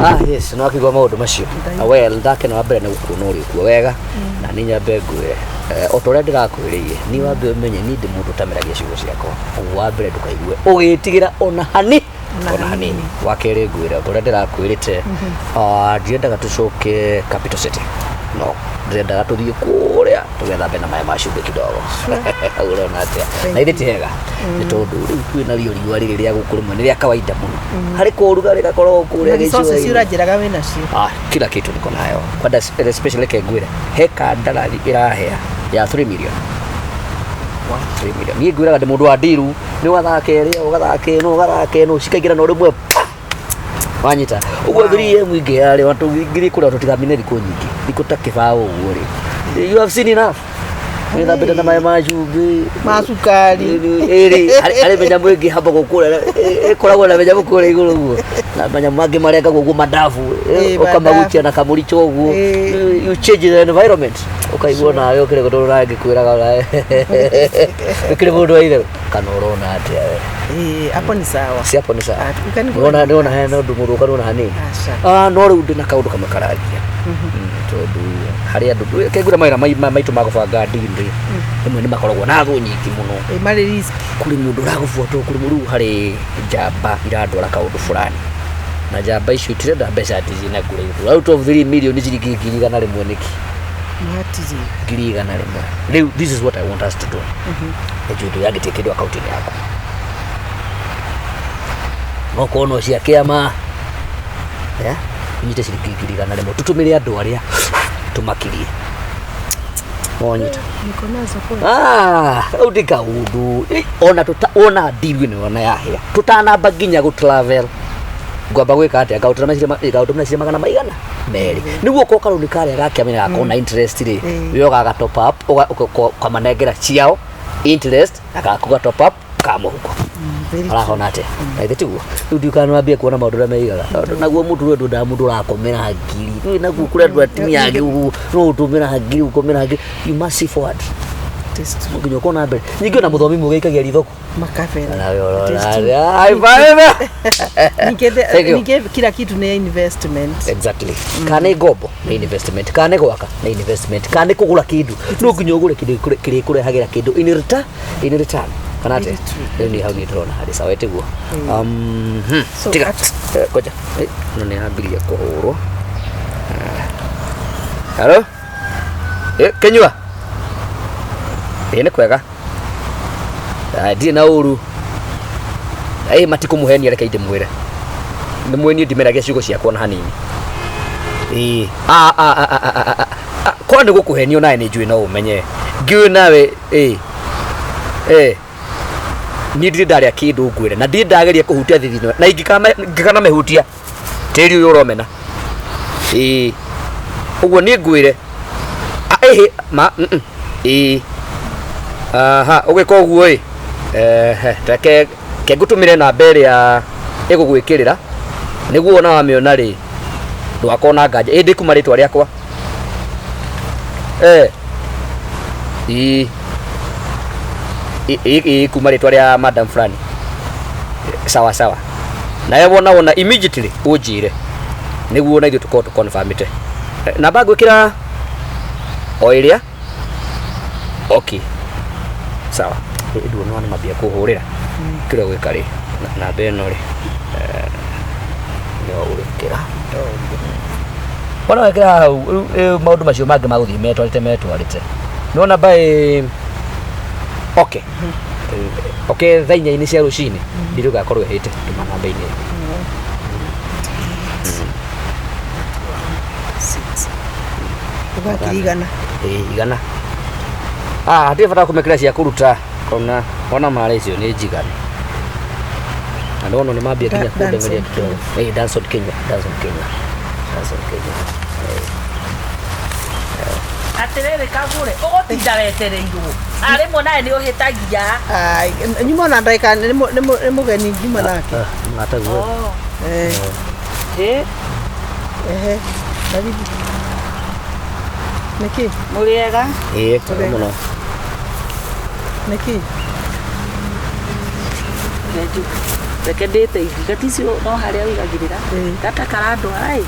Ah, yes, no akigwa maũndũ macio. Ngai. Well, ndakena wa mbere nĩ gũkuona ũrĩ kuo wega na nĩ nyambe ngwĩre o ta ũrĩa ndĩrakwĩrĩire, niĩ wambe ũmenye niĩ ndĩ mũndũ ũtameragia ciugo ciakwa. Ũguo wa mbere ndũkaigue ũgĩtigĩra ona hani ona hanini. Wa kerĩ ngwĩre o ta ũrĩa ndĩrakwĩrĩte, ndirendaga tũcoke Capital City, no ndĩrendaga tũthiĩ kũrĩa tũgethambe na maĩ ma cumbĩ kidogo. Hau ũrona atĩa? Na ithe ti hega nĩ tondũ rĩu kwĩna rio riũa rĩrĩ rĩa gũkũ rĩmwe nĩ rĩa kawaida mũno harĩ kũrugarĩ gakoragwo kũrĩa Na resources gĩcũa-inĩ. ũranjĩraga wĩ nacio. Ah, kila kitu niko nayo kwanza, especially reke ngwĩre he kandarathi ĩrahea ya 3 million. 3 million, niĩ ngwĩraga ndĩ mũndũ wa ndiru, nĩ ũgathaka ĩrĩa ũgathaka ĩno ũgathaka ĩno cikaingĩra na ũrĩmwe pa! Wanyita ũguo. 3M ingĩ yarĩ tũngĩthiĩ kũrĩa tũtigamine thikũ nyingĩ, thikũ ta kĩbaũ ũguo rĩ, you have seen enough. Wĩthambĩte na maĩ ma cumbĩ. Ma cukari. Ĩrĩ harĩ mĩnyamũ ĩngĩ hambagwo kũrĩa, ĩkoragwo na mĩnyamũ kũrĩa igũrũ ũguo na manyamũ mangĩ marengagwo ũguo mandabu. Mandabu. Ũkamagucia na kamũricho ũguo. You change the environment, ũkaigua nawe ũkĩrĩ gũtũrũ nawe ngĩkwĩraga nawe ũkĩrĩ mũndũ wa itherũ kana ũrona atĩa we? Eh, hapo ni sawa. Si hapo ni sawa? Ah, you can go. Nĩwona nĩwona hena ũndũ mũthũka nĩwona hanini? Aca. Ah, no rĩu ndĩna kaũndũ kamwe karangia. Tondũ harĩ andũ kengura mawĩra maitũ ma gũbanga deal rĩ, rĩmwe nĩ makoragwo na thũ nyingĩ mũno. Eh, marĩ risk. Kũrĩ mũndũ ũragũbuata, kũrĩ mũndũ rĩu harĩ njamba irandwara kaũndũ fulani na njamba icio itirenda mbeca atĩ ciĩna kũraihu. Out of 3 million ciringi 100,000 nĩkĩ? Matirĩ. 100,000. Rĩu this is what I want us to do. Nĩ njũĩ yangĩtie kĩndũ akaunti-inĩ yaku no korwo no cia kĩama, yeah? Ũnyite ciringi 100,000 tũtũmĩre andũ arĩa tũmakirie wonyita. Niko nazo kweli. Ah, kau ndĩ kaũndũ. Ona tuta ona ndiru ĩno ona yahĩa tũtanamba nginya gũ travel ngwamba gwĩka atĩa, ngaũtũra meciria magana maigana merĩ nĩguo ko karũni karĩa gakĩamenya gakorwo na interest rĩ. We ũgaga top up, ũkamanengera ciao interest na gaku ga top up ka mũhuko. Very. Arahona atĩa? Na ithe tiguo rĩu ndiũkaga nĩwambie kuona maũndũ ũrĩa meigaga. Tondũ naguo mũndũ ũrĩa ndwendaga mũndũ ũrakomera ngiri rĩu naguo kũrĩ andũ atumia angĩ ũguo no ũtũmĩra ngiri ũkomera ngiri. You must see forward. It is true. No nginya ũkona mbere ningĩ ona mũthomi mũgĩ aikagia ritho kũ. Makabera. Nawe It is ũrona true. atĩa? High five! Ningĩ Thank you. ningĩ kila kitu nĩ investment. Exactly, kana nĩ ngombo nĩ investment, kana nĩ gwaka nĩ investment, kana nĩ kũgũra kĩndũ, no nginya ũgũre kĩndũ kĩrĩkũrehagĩra kĩndũ in return kana atĩa? Very true. Rĩu nĩ hau niĩ ndĩrona harĩ sawa ĩtiguo. So, Tiga. Ngoja. Ĩno nĩ yambirie kũhũrwo. Hello. Kĩnyua ĩ nĩ kwega. Ah, ndirĩ na ũru. Matikũmũhenia, reke ndĩmwĩre ndĩmwĩnie ndimeragia ciugo ciakwa na hanini. Ĩ ah, ah, ah, ah, ah, ah, ah. Korwo nĩ gũkũhenio nawe nĩ njũĩ no ũmenye ngĩũĩ nawe. Ĩ niĩ ndirĩ ndarĩa kĩndũ ngwĩre na ndirĩ ndageria kũhutia thithino na ingĩkanamĩhutia tĩri ũyũ ũromena. Ĩ ũguo niĩ ngwĩre. Ah, ĩhĩ ma ĩ aha ũgĩka ũguo ĩ ehe reke ke ngũtũmĩre namba ĩrĩa ĩgũgwĩkĩrĩra nĩguo ona wamĩona rĩ ndũgakorwo na nganja. Ĩ ndĩkuma rĩtwa rĩakwa ĩ ĩ ĩ kuma rĩtwa rĩa madam fulani. Sawa sawa, nawe wona wona immediately ũnjĩre nĩguo na ithuĩ tũkorwo tũconfirmĩte. Namba ngwĩkĩra o ĩrĩa. Okay, sawa. Nduona nĩ mambia kũhũrĩra kĩrĩa gwĩka rĩ namba ĩno rĩ nĩyo ũgwĩkĩra wona wekĩra hau rĩu maũndũ macio mangĩ magũthiĩ metwarĩte metwarĩte. Nĩwona by okay okay thaa inya-inĩ cia rũcinĩ ndirĩ ũgakorwo ĩhĩte tũma namba-inĩ ĩyo. Six. Ũgakiri igana. Ĩ, igana. Ah, hatirĩ bata wa kũmĩkĩra cia kũruta ona ona mara icio nĩ njiganu na ndona nĩ mambia nginya kũndemeria Danson kidogo. Ĩ, Danson Kenya, Danson Kenya, Danson Kenya. Atirĩrĩ kagũre ũgũtinda wetereirwo arĩmwe nawe nĩ ũhĩtagia. Ai, nyuma na ndagĩka nĩ mũgeni nyuma nake. Ah, mũrataguo. Ĩ. Ehe, karibu. Nĩkĩ? Mũrĩega? Ĩ, kwega mũno. Nĩkĩ? Reke ndĩteithie gaticio no harĩa ũigagĩrĩra gata karandwara ĩ.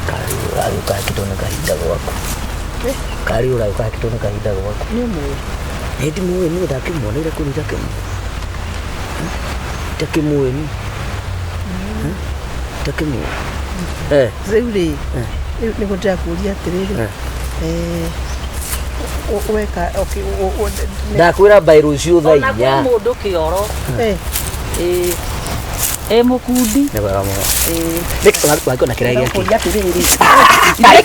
Kari ũragĩũka hakĩtwo nĩ kahinda gwaku. Kari ũragĩũka hakĩtwo nĩ kahinda gwaku. Nĩ ũmũĩ? Ĩ ndimũĩ niĩ, ndakĩmuoneire kũu itakĩmũĩ. Itakĩmũĩ niĩ. Itakĩmũĩ. Eh. Rĩu rĩ, rĩu nĩguo ndĩrakũria atĩrĩrĩ, weka okay, Ndakwĩra by rũciũ thaa Ona kwĩ 4. mũndũ kĩoro. Eh, Ĩ, ĩ mũkundi. Nĩ wega mũno. Ĩ. Nĩkĩ wakĩona kĩrĩa gĩake? Ndĩrakũria atĩrĩrĩ. Ai,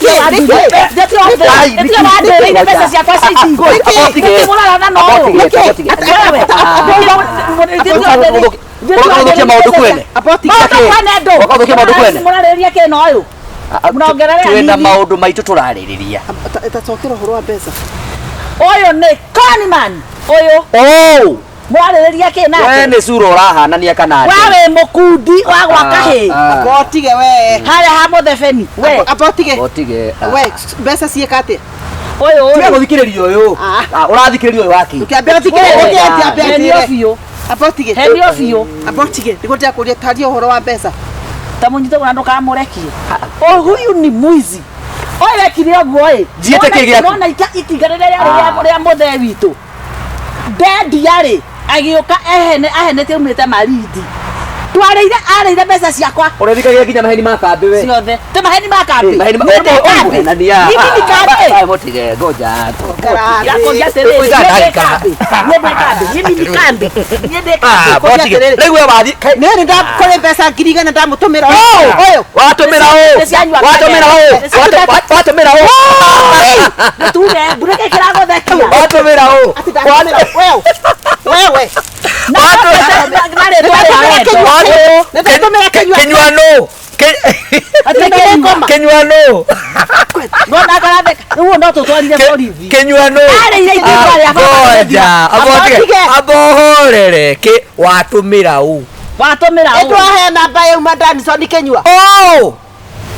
nĩkĩ? Nĩkĩ mbeca ciakwa cia itinga? Nĩkĩ? Mũrarana na ũyũ. Nĩkĩ? Ũgũthũkia maũndũ kwene. Maũndũ kwene ndũ. Ũgũthũkia maũndũ kwene. Mũrarĩrĩria kĩ na ũyũ? Mũrongerere Twĩna hanini. maũndũ maitũ tũrarĩrĩria. Tacokera ũhoro wa mbeca. Ũyũ nĩ conman. Ũyũ Oh! mũrarĩrĩria kĩ We nake? nĩ cura ũrahanania kana We ndĩ? wĩ mũkundi wa gwa kahĩ. Amba ũtige we. Harĩa ha mũthebeni. We Amba ũtige. Otige. We, mbeca ciĩka atĩa? ũyũ Tiga ũyũ. gũthikĩrĩria ũyũ. Ah. Ah, ũrathikĩrĩria ũyũ waki. Ũkĩambia ũthikĩrĩrie, ũkĩambia ambia Henio njĩre. biũ. Amba ũtige. Henio biũ. Amba ũtige. Nĩguo ndĩrakũria taria ũhoro wa mbeca. Ta mũnyite na ndũkamũrekie. Oh, huyu ni mwizi. Ũyũ ekire ũguo ĩ. Njiĩte kĩ gĩaku? Nona itinga rĩrĩa rĩarĩ rĩa mũthee witũ. Ndendia rĩ, agĩũka ehene ahenete aumĩte Malindi. Twarĩire arĩire mbeca ciakwa Ũrethikagia nginya maheni ma kambĩ we. ciothe. Te maheni ma kambĩ. Maheni ma Niĩ ndĩ kambĩ. ũmũhenania. Mimi ni kambĩ. Mũtige ngoja. Ndĩrakũria atĩrĩrĩ, Ũigaga niĩ ndĩ ndagĩka. kambĩ. Niĩ ndĩ kambĩ. Mimi ni kambĩ. Niĩ ndĩ Ah, kambĩ. botige. Rĩu we wathi. Nĩ nĩ ndakũrĩ mbeca 100,000 ndamũtũmĩra Ũyũ. ũyũ. Watũmĩra ũ. Nĩ cianyua Watũmĩra ũ. Nĩ cianyua Watũmĩra ũ. Nĩtuge mbura ĩkĩ kĩragũthekia. Watũmĩra ũ. Atĩ ndatũmĩra wewe. Wewe. Na rĩtwa rĩa wendo. Nĩ ndatũmĩra kĩnyua. Kĩnyua nũ. Atĩ nĩ ngoma. Kĩnyua nũ. Ngona karatheka. Rĩu no tũtwarire borithi. Kĩnyua nũ. Arĩire itinga rĩa baba. Ngoja. Abotige. Abohorere. Kĩ watũmĩra ũ. Watũmĩra Ĩ ũ. ndwahe namba yauma Danson kĩnyua. Oh!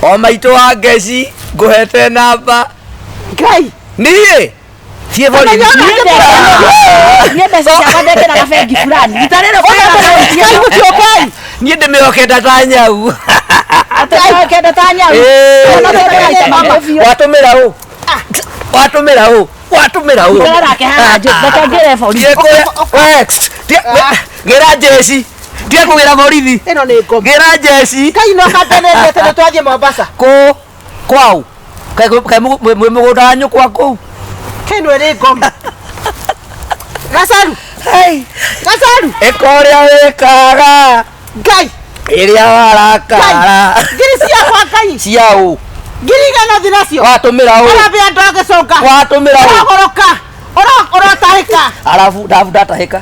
O maitũ wa ngeci ngũhete namba. Ngai. Niĩ. Thiĩ borithi. Niĩ mbeca ciakwa ndekĩraga bengi fulani. Rita rĩrĩ Ngai mũtiũkai. Niĩ ndĩmĩhokete ta nyau. Atĩ ta nyau. Ĩĩ. Ona tũkĩraita mama biũ. Watũmĩra ũ. Watũmĩra ũ. Watũmĩra ũ. Ikara nake haha reke ngĩre borithi. Thiĩ kũrĩa. We, gĩra njeci. Thiĩ kũgĩra borithi. Ĩno nĩ ngoma. Gĩra njeci. Ngai no kambenĩtie atĩ nĩ twathiĩ Mombasa. Kũ kwau. Kaĩ mwĩ mũgũnda wa nyũkwa kũu. Kĩno ĩrĩ ngoma. Gacaru. Gacaru. Ĩka ũrĩa wĩkaga. Ngai. Ĩrĩa warakara. Ngiri ciakwa Ngai. Cia ũ. 100,000 thi nacio. Watũmĩra ũ. Ũrambia andũ agĩcũnga. Watũmĩra ũ. Ũragũrũka. Ũrotahĩka. Arabu ndabu ndatahĩka.